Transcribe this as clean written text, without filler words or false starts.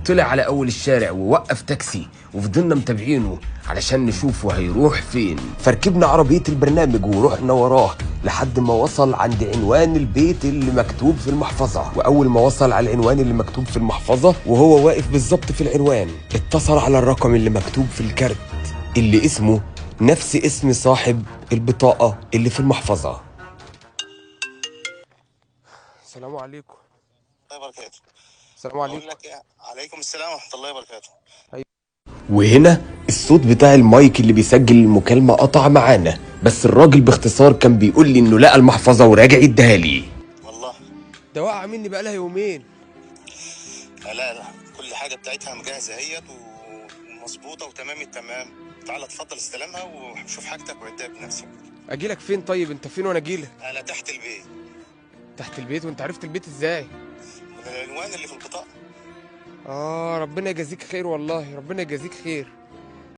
طلع على اول الشارع ووقف تاكسي، وفضلنا متابعينه علشان نشوفه هيروح فين. فركبنا عربية البرنامج ورحنا وراه لحد ما وصل عند عنوان البيت اللي مكتوب في المحفظة. وأول ما وصل على العنوان اللي مكتوب في المحفظة وهو واقف بالظبط في العنوان، اتصل على الرقم اللي مكتوب في الكارت اللي اسمه نفس اسم صاحب البطاقة اللي في المحفظة. السلام عليكم. الله وبركاته. السلام عليكم. أقول لك إيه؟ عليكم السلام ورحمة الله وبركاته. وهنا الصوت بتاع المايك اللي بيسجل المكالمة قطع معانا، بس الراجل باختصار كان بيقول لي انه لقى المحفظة وراجع يديها لي. والله ده وقع مني بقالها يومين. لا لا، كل حاجة بتاعتها مجهزة اهيت ومظبوطة وتمام التمام. تعالى اتفضل استلمها وشوف حاجتك وعدها بنفسك. اجيلك فين طيب؟ انت فين وانا اجيلك؟ انا تحت البيت. تحت البيت؟ وانت عرفت البيت ازاي؟ من العنوان اللي في البطاقة. ربنا يجازيك خير والله، ربنا يجازيك خير.